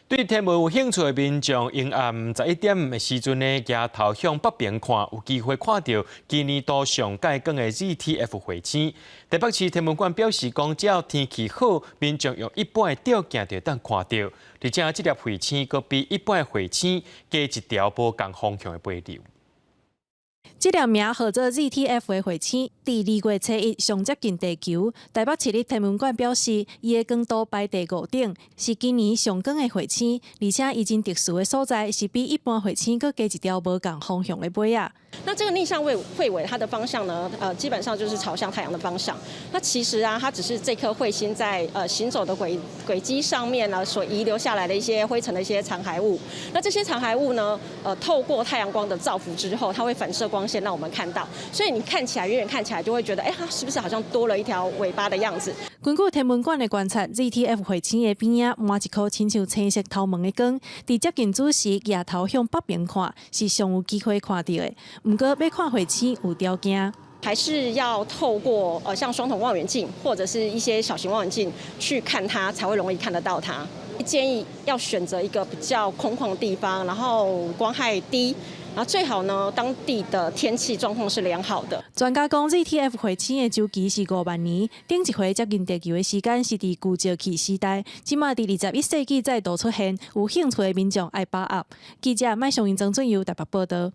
對天文有興趣的民眾，昏暗11點的時陣呢，抬頭向北邊看，有機會看著今年度上蓋光的 ZTF 彗星。台北市天文館表示講，只要天氣好，民眾用一般的吊鏡就會當看著。而且這粒彗星閣比一般的彗星加一條無仝方向的尾流。這粒名號做 ZTF 的彗星，佇2月初1上接近地球。台北市立天文館表示，伊的光度排第五等，是今年上光的彗星，而且伊真特殊的所在是比一般彗星閣加一條無仝方向的尾仔。那這個逆向彗尾，它的方向呢？基本上就是朝向太陽的方向。那其實啊，它只是這顆彗星在行走的軌跡上面呢，所遺留下來的一些灰塵的一些殘骸物。那這些殘骸物呢，透過太陽光的照拂之後，它會反射光線，讓我們看到。所以你看起來，遠遠看起來就會覺得，哎，它是不是好像多了一條尾巴的樣子？根據天文館的觀察，ZTF 彗星的邊仔滿一顆親像青色頭毛的光，佇接近子時，抬頭向北邊看，是上有機會看著的。毋過，欲看彗星有條件，還是要透過像雙筒望遠鏡或者是一些小型望遠鏡去看它，才會容易看得到它。建議要選擇一個比較空曠的地方，然後光害低，然後最好呢，當地的天氣狀況是良好的。專家講，ZTF 彗星的週期是5萬年，頂一回接近地球的時間是佇舊石器時代，這馬佇21世紀再度出現，有興趣的民眾愛把握。記者麥尚英、曾俊佑台北報道。